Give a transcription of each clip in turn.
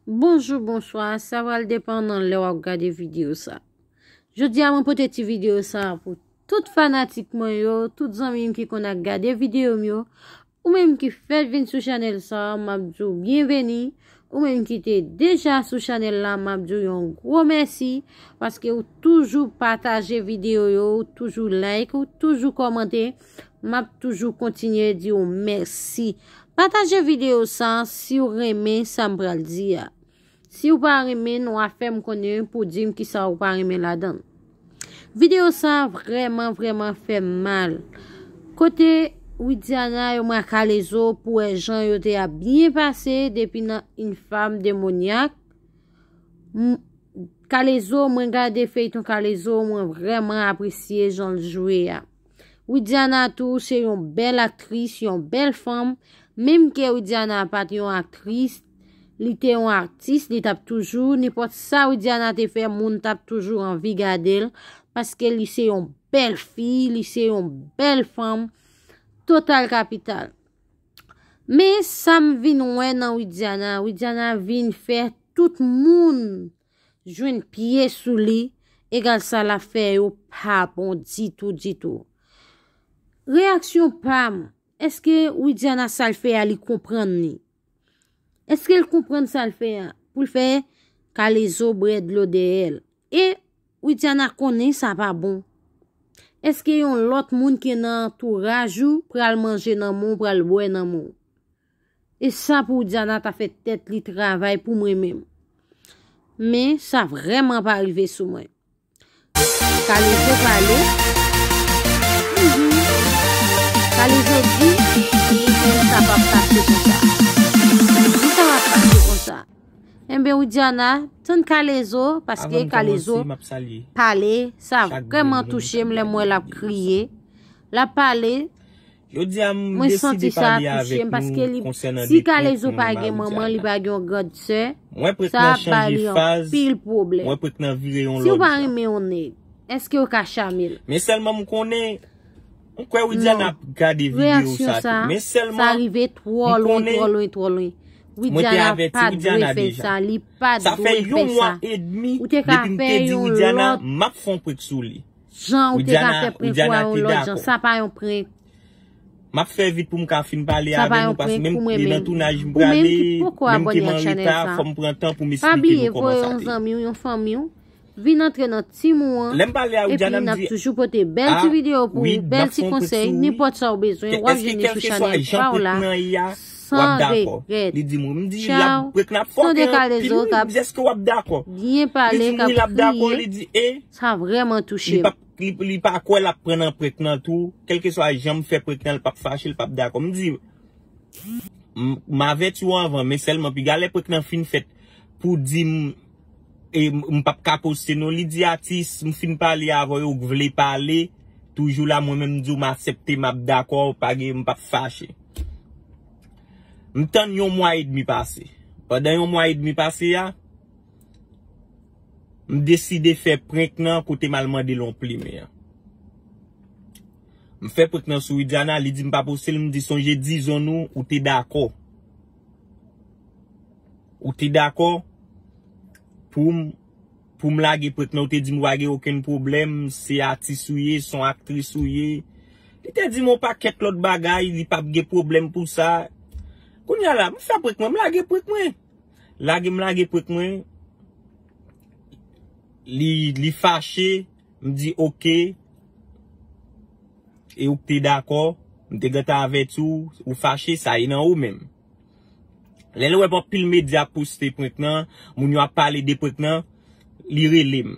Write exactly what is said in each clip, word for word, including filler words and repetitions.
Bonjou, bonswa, sa pral depann nan lè w ap gade videyo sa. Jodi a, mwen pote ti videyo sa pou tout fanatik mwen yo, tout zanmi m ki konn ap gade videyo m yo. Ou menm ki fèk vin sou chanèl sa, m ap di w byenveni. Ou menm ki te deja sou chanèl la, m ap di w yon gwo mèsi, paske ou toujou pataje videyo yo, ou toujou like, ou toujou kòmante. M ap toujou kontinye di w mèsi. Pataje videyo sa si w renmen sa m pral di a. Si w pa renmen, w a fè m konnen pou di m kisa w pa renmen ladan l. Videyo sa vrèman, vrèman fè m mal. Kote Widiana yo mwen Kalezo pou wè jan yo te ap byen pase depi nan Une femme démoniaque. M- Kalezo, mwen gade feyton Kalezo, mwen vrèman apresye jan l jwe a. Widiana tou se yon bèl aktris, yon bèl fanm. Menm ke Widiana pa t yon aktris, li te yon atis, li t ap toujou, nenpòt sa Widiana te fè, moun t ap toujou anvi gade l, paske li se yon bèl fi, li se yon bèl fanm, total kapital. Men sa m vin wè nan Widiana, Widiana vin fè tout moun jwenn pye sou li, egal sa l ap fè yo pa bon ditou, ditou. Reyaksyon pa m, èske Widiana sa l fè a li konprann li? Èske l konprann sa l fè a? Pou l fè Kalezo bwè dlo dèyè l. E Widiana konnen sa pa bon. Èske yon lòt moun ki nan antouraj ou pral manje nan men w, pral bwè nan men w? E sa pou Widiana ta fè tèt li travay pou mwen menm. Men sa vrèman pa rive sou mwen. Kalezo pale. Mhm. Kalezo di, sa p ap pase konsa. Di sa p ap pase konsa. Enben, Widiana, tann Kalezo, paske Kalezo pale, sa vrèman touche m lè m wè l ap kriye. L ap pale, Jodi a, m deside pale avèk nou konsènan de prank mwen ak Widiana. Mwen prank nan chanje faz, mwen prank nan vire yon lòt jan. Si w pa renmen yon nèg, èske w ka chame l? Men sèlman m konnen, m kwè Widiana ap gade videyo sa tou. Men sèlman m konnen, mwen te avèti Widiana deja. Sa fè yon mwa edmi depi m te di Widiana m ap fè yon prank sou li. Jan ou te ka fè prank ou a yon lòt jan, sa pa yon prank. M ap fè vit pou m ka fin pale avè nou, paske menm ke nan tounaj m prale, menm ke m an reta, fò m pran tan pou m esplike nou kòman sa te ye. Pa bliye voye yon zanmi w, yon fanmi w, vin antre nan team ou an, epi n ap toujou pote bèl ti videyo pou ou, bèl ti konsèy, nenpòt sa w bezwen, w ap jwenn li sou chanèl pa w la, san regrèt. Tchaw, tande Kalezo k ap byen pale, k ap kriye, sa vrèman touche m. Li, li pa kwè l ap pran nan prank nan tou. Kèlkeswa jan m fè prank nan, l p ap fache, l p ap dakò. M di, m, m avèti w anvan, men sèlman piga lè prank nan fin fèt pou di m, e, m, m p ap ka poste non. Li di, atis, m fin pale avè w, ou k vle pale, toujou la, mwen menm m di w m aksepte, m ap dakò, pa gen, m p ap fache. M tann yon mwa edmi pase. Pandan yon mwa edmi pase a, m deside fè prank nan kote m al mande l yon plimen an. M fè prank nan sou Widiana, li di m pa poste l, m di sonje dizon nou, ou te dakò. Ou te dakò pou m, pou m lage prank nan, ou te di m ou pa gen okenn pwoblèm, se atis ou ye, se yon aktris ou ye. Li te di m yon pakèt lòt bagay, li p ap gen pwoblèm pou sa. Kounye a la, m fè prank mwen, m lage prank mwen. Lage m lage prank mwen. Li, li fache, m di oke. E ou te dakò, m te gentan avèti w, ou fache, sa e nan ou menm. Lè l wè anpil medya ap poste prank nan, moun yo ap pale de prank nan, li rele m.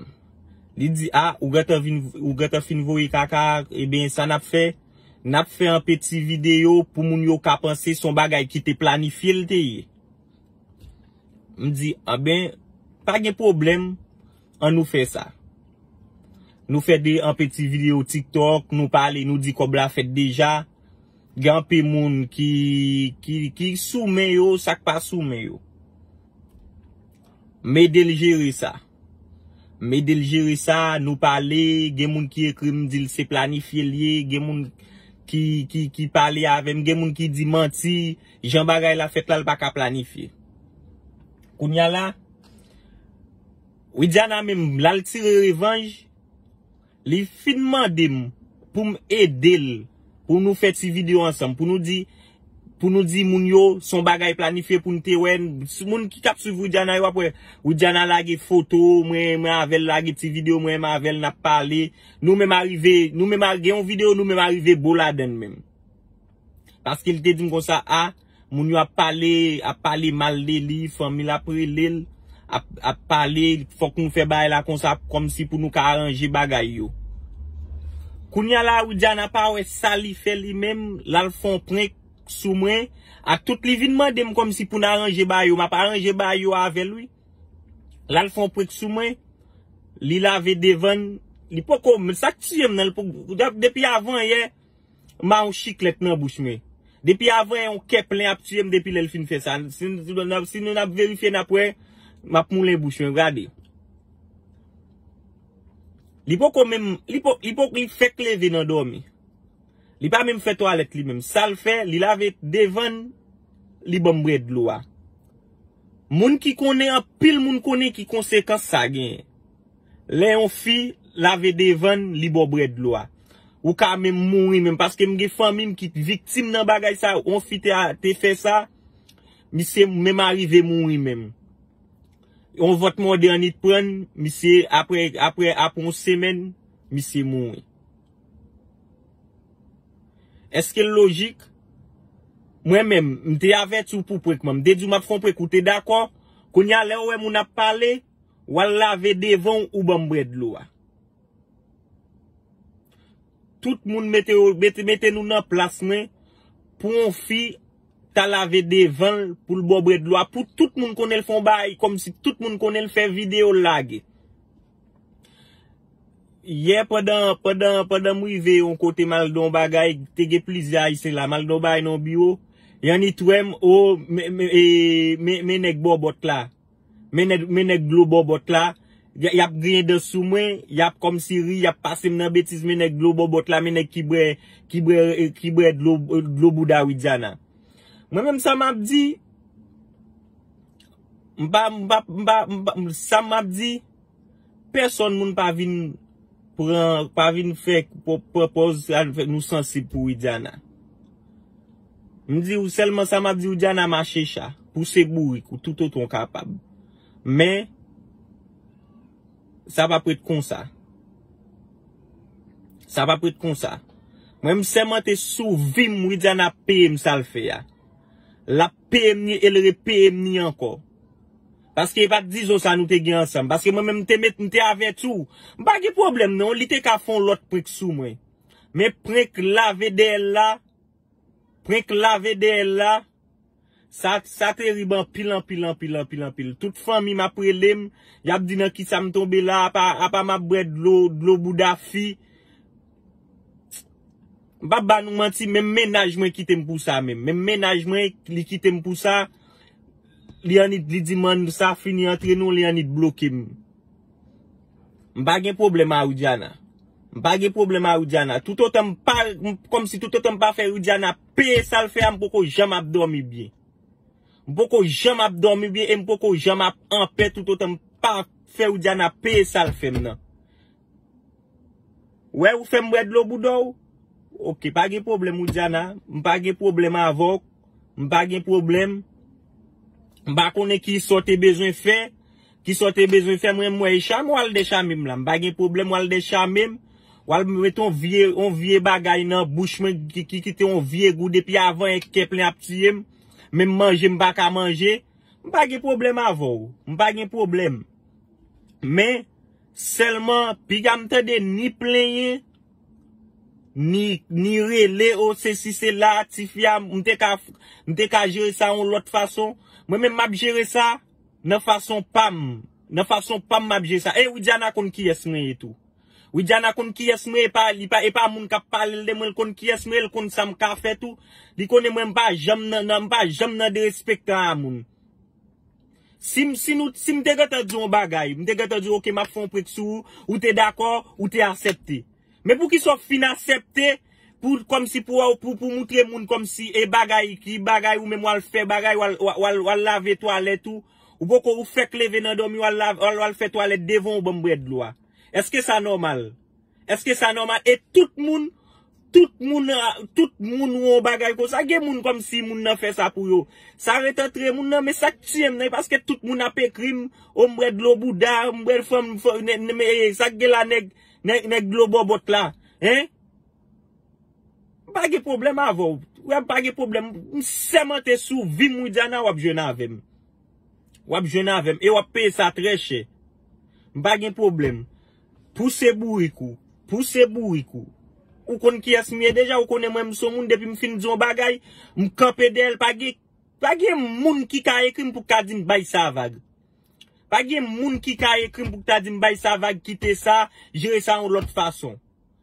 Li di, a, ou gentan vin, ou gentan fin voye kaka, ebyen sa n ap fè, n ap fè anpe ti videyo pou moun yo ka panse se yon bagay ki te planifye l te ye. M di, anben, pa gen pwoblèm, ann nou fè sa. Nou fè de anpe ti videyo TikTok, nou pale, nou di kòb la fèt deja. Gen anpe moun ki, ki, ki sou men yo, sa k pa sou men yo. M ede l jere sa. M ede l jere sa, nou pale, gen moun ki ekri m di l se planifye l ye, gen moun ki, ki, ki pale avè m, gen moun ki di manti, jan bagay la fèt la, l pa ka planifye. Kounye a la, Widiana menm, l al tire revanj, li fin mande m pou m ede l, pou nou fè ti videyo ansanm, pou nou di, pou nou di moun yo, se yon bagay planifye pou n te wè. Moun ki t ap swiv Widiana yo ap wè, Widiana lage foto mwen, mwen avè l, lage ti videyo mwen, mwen avè l, n ap pale. Nou menm arive, nou menm a-, gen yon videyo, nou menm arive bo ladann menm. Paske li te di m konsa, a, moun yo ap pale, ap pale mal de li, fanmi l ap rele l, ap, ap pale, fòk nou fè bagay la konsa, kòmsi pou nou ka aranje bagay yo. Kounye a la, Widiana pa wè sa li fè li menm, l al fè yon prank sou mwen, ak tout li vin mande m kòmsi pou n aranje bagay yo, m ap aranje bagay yo avè l, wi. L al fè yon prank sou mwen, li lave devan l, li poko, sa k tiye m nan, li poko, depi avan yè, m a yon chiklèt nan bouch mwen. Depi avan yon kè plen ap tiye m depi lè l fin fè sa. Si, si, si nou n ap verifye, n ap wè, m ap moulen bouch mwen, gade. Li poko menm, li po, li po, li fèk leve nan dòmi. Li pa menm fè twalèt li menm. Sa l fè, li lave devan l, li ban m bwè dlo a. Moun ki konnen, anpil moun konnen ki konsekans sa genyen. Lè yon fi lave devan l, li ba w bwè dlo a. Ou ka menm mouri menm, paske m gen fanmi m ki viktim nan bagay sa, yon fi te, te fè sa, misye menm arive mouri menm. Yon vòt mòde annit pran l, misye, apre, apre, apre yon semèn, misye mouri. Èske l lojik? Mwen menm, m te avèti w pou prank mwen. M te di w m ap fè yon prank, ou te dakò. Kounye a, lè w wè moun ap pale, w al lave devan w, ou ban m bwè dlo a. Tout moun mete, mete, mete nou nan plas mwen pou yon fi ta lave devan l pou l ba w bwè dlo a. Pou tout moun konnen l fè yon bagay, kòmsi tout moun konnen l fè videyo l lage. Yè pandan, pandan, pandan m rive yon kote m al di yon bagay, te gen plizyè Ayisyen la, m al di yon bagay nan yon biwo, y annik wè m, o, men, men, e, men, men nèg bòbòt la, men nèg, men nèg dlo bòbòt la, y, y ap griyen dan sou mwen, y ap kòmsi ri, y ap pase m nan betiz, men nèg dlo bòbòt la, men nèg ki bwè, ki bwè, e, ki bwè dlo, dlo bouda Widiana. Mwen menm sa m ap di, m pa, m pa, m pa, m pa, sa m ap di, pèsòn moun pa vin pran, pa vin fè, pran, pran pòz, al fè nou sansib pou Widiana. M di w sèlman sa m ap di, Widiana mache cha, pouse bourik ou toutotan w kapab. Men, sa p ap ret konsa. Sa p ap ret konsa. Mwen, m sèmante sou vi m, Widiana ap peye m sa l fè a. L ap peye m ni e l repeye m ni ankò. Paske e pa t dizon sa nou te gen ansanm. Paske mwen menm, m te met, m te avèti w. M pa gen pwoblèm non, li te ka fè yon lòt prank sou mwen. Men prank lave dèyè l la, prank lave dèyè l la, sa, sa terib anpil, anpil, anpil, anpil, anpil. Tout fanmi m ap rele m, y ap di nan kisa m tonbe la, apa, apa m ap bwè dlo, dlo bouda fi. M p ap ba nou manti, menm mennaj mwen kite m pou sa menm. Menm mennaj mwen, li kite m pou sa. Li annik, li di m, "Ann, sa fini antre nou," li annik bloke m. M pa gen pwoblèm a Widiana. M pa gen pwoblèm a Widiana. Toutotan m pa, m, kòmsi toutotan m pa fè Widiana peye sa l fè a, m poko janm ap dòmi byen. M poko janm ap dòmi byen e m poko janm ap anpè toutotan m pa fè Widiana peye sa l fè m nan. Wè, ou fè m bwè dlo bouda w? Oke, pa gen pwoblèm, Widiana. M pa gen pwoblèm avè w. M pa gen pwoblèm. M pa konnen kisa w te bezwen fè. Kisa w te bezwen fè, mwen, m wè e chame w al dechame m la. M pa gen pwoblèm, w al dechame m. W al mete yon vye, yon vye bagay nan bouch mwen ki, ki kite yon vye gou depi avan, e kè plen ap tiye m. Menm manje, m pa ka manje. M pa gen pwoblèm avè w. M pa gen pwoblèm. Men, sèlman, piga m tande ni plenyen, ni, ni rele, o, sesi, sela, tifi a, m te ka, m te ka jere sa yon lòt fason. Mwen menm, m ap jere sa nan fason pa m. Nan fason pa m, m ap jere sa. E Widiana konn kiyès mwen ye tou. Widiana konn kiyès mwen ye, e pa, li pa, e pa moun k ap pale l de mwen, l konn kiyès mwen ye, l konn sa m ka fè tou. Li konnen mwen, m pa janm nan, nan, m pa janm nan derespektan a moun. Si m, si nou, si m te gentan di yon bagay, m te gentan di, "Oke, m ap fè yon prank sou ou," ou te dakò, ou te asèpte. Men poukisa w fin asèpte pou, kòmsi pou, pou, pou moutre moun kòmsi e bagay, ki bagay ou menm w al fè, bagay w al, w al, w al, w al lave twalèt ou, Ou poko ou fèk leve nan dòmi w al lav, al, al fè twalèt devan w ban m bwè dlo a. Èske sa nòmal? Èske sa nòmal? E tout moun, tout moun, tout moun wè yon bagay konsa. Gen moun kòmsi moun nan fè sa pou yo. Sa ret antre moun nan, men sa k tiye m nan, e paske tout moun ap ekri m, o m bwè dlo bouda, m bwè fanm, fanm, ne, ne, men, sa k gen la nèg, nèg, nèg dlo bòbòt la. Hein? M pa gen pwoblèm avè w. Wè, m pa gen pwoblèm. M sèmante sou vi m, Widiana, w ap jwenn avè m. W ap jwenn avè m. E w ap peye sa trè chè. M pa gen pwoblèm. Pouse bourik ou. Pouse bourik ou. Ou konn kiyès m ye deja, ou konnen mwen m son moun depi m fin di yon bagay, m kanpe dèyè l, pa gen, pa gen moun ki ka ekri m pou ka di m bay sa vag. Pa gen moun ki ka ekri m pou ta di m bay sa vag, kite sa, jere sa yon lòt fason.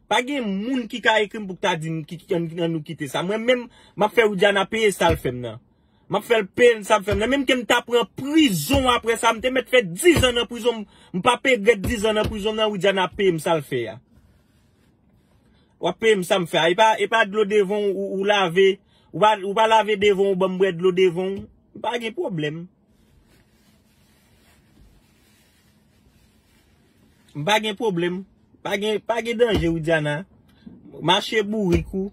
Pa gen moun ki ka ekri m pou ta di m ki, ki, ann, ann nou kite sa. Mwen menm, m ap fè Widiana peye sa l fè m nan. M ap fè l peye sa l fè m nan. Menm ke m ta pran prizon apre sa, m te mèt fè dizan nan prizon, m, m p ap regrèt dizan nan prizon nan, Widiana ap peye m sa l fè a. W ap peye m sa m fè a. E pa, e pa dlo devan w, ou, ou lave, ou pa, ou pa lave devan w, ou ban m bwè dlo devan w. M pa gen pwoblèm. M pa gen pwoblèm. Pa gen, pa gen danje, Widiana. Mache bourik ou.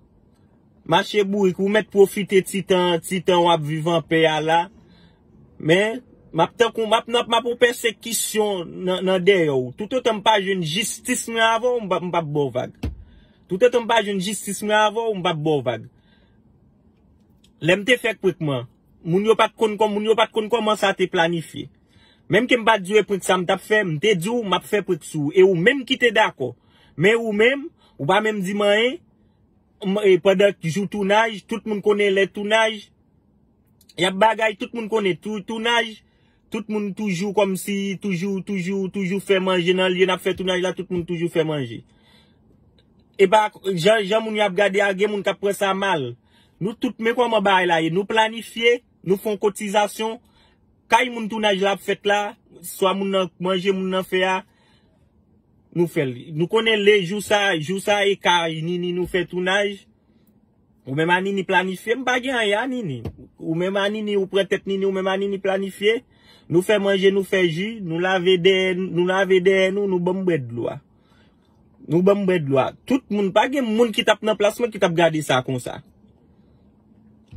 Mache bourik ou. Ou mèt pwofite ti tan, ti tan w ap viv anpè a la. Men, m ap tankou, m ap, m ap, m ap yon pèsekisyon nan, nan dèyè w. Toutotan m pa jwenn jistis mwen avè w, m p ap, m p ap ba w vag. Toutotan m pa jwenn jistis mwen avè w, m p ap ba w vag. Lè m te fè prank mwen, moun yo pa t konn kòm, moun yo pa t konn kòman sa te planifye. Menm ke m pa t di w e prank sa m t ap fè, m te di w m ap fè prank sou ou. E ou menm ki te dakò. Men ou menm, ou pa menm di m anyen. M, e pandan jou tounaj, tout moun konnen lè tounaj, y ap bagay, tout moun konnen tou, tounaj, tout moun toujou kòmsi, toujou, toujou, toujou fè manje nan lye n ap fè tounaj la, tout moun toujou fè manje. E pa, jan, jan moun yo ap gade a, gen moun k ap pran sa mal. Nou tout, men kòman bagay la ye. Nou planifye, nou fè yon kotizasyon. Kay moun tounaj la ap fèt la, swa moun nan manje moun nan fè a, nou fè l. Nou konnen le jou sa, jou sa e kay Nini nou fè tounaj. Ou menm a Nini planifye, m pa gen anyen a Nini. Ou menm a Nini, ou pran tèt Nini, ou menm a Nini planifye. Nou fè manje, nou fè ji, nou lave dèyè, nou lave dèyè nou, nou ban m bwè dlo a. Nou ban m bwè dlo a. Tout moun, pa gen moun ki t ap nan plas mwen ki t ap gade sa konsa.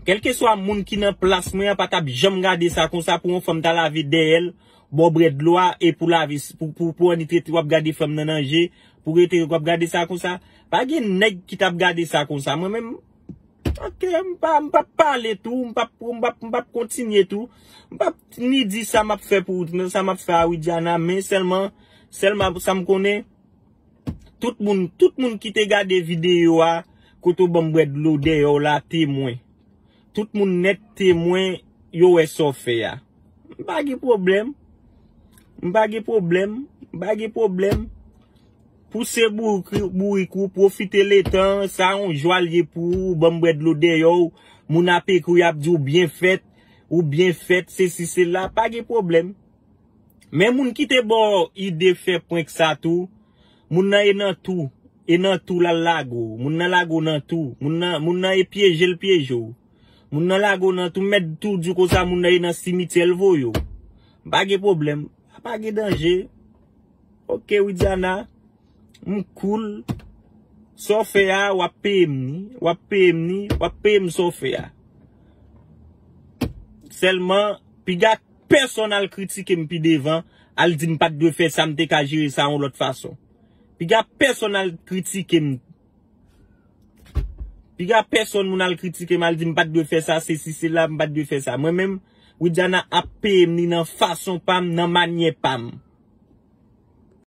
Kèlkeswa moun ki nan plas mwen an pa t ap janm gade sa konsa pou yon fanm ta lave dèyè l, ba w bwè dlo a, e pou lave, pou, pou, pou annik rete w ap gade fanm nan nan je, pou rete w ap gade sa konsa. Pa gen nèg ki t ap gade sa konsa. Mwen menm, ok, m pa, m p ap pale tou, m p ap, m p ap, m p ap kontinye tou. M p ap ni di sa m ap fè pou, sa m ap fè a Widiana, men sèlman, sèlman sa m konnen, tout moun, tout moun ki te gade videyo a, kote w ban m bwè dlo dèyè w la, temwen. Tout moun nèt temwen, yo wè sa w fè a. M pa gen pwoblèm. M pa gen pwoblèm. M pa gen pwoblèm. Pouse bourik, bourik ou, pwofite letan, sa yon jwa l ye pou ou, ban m bwè dlo dèyè w, moun ap ekri, y ap di w byen fèt, ou byen fèt, sesi, sela, pa gen pwoblèm. Men moun ki te ba w ide fè prank sa tou, moun nan e nan tou, e nan tou l al lage w, moun nan lage w nan tou, moun nan, moun nan e pyeje l pyeje w. Moun nan lage w nan tou, m mèt tou di w konsa, moun nan e nan simityè l voye w. Pa gen pwoblèm, pa gen danje. Ok, Widiana, m cool. Sa w fè a, w ap peye m ni, w ap peye m ni, w ap peye m sa w fè a. Sèlman, piga pèsonn al kritike m pi devan, al di m pa t dwe fè sa, m te ka jere sa yon lòt fason. Piga pèsonn al kritike m. Piga pèsonn moun al kritike m, al di m pa t dwe fè sa, sesi, sela, m pa t dwe fè sa. Mwen menm, Widiana ap peye m ni nan fason pa m, nan manyè pa m.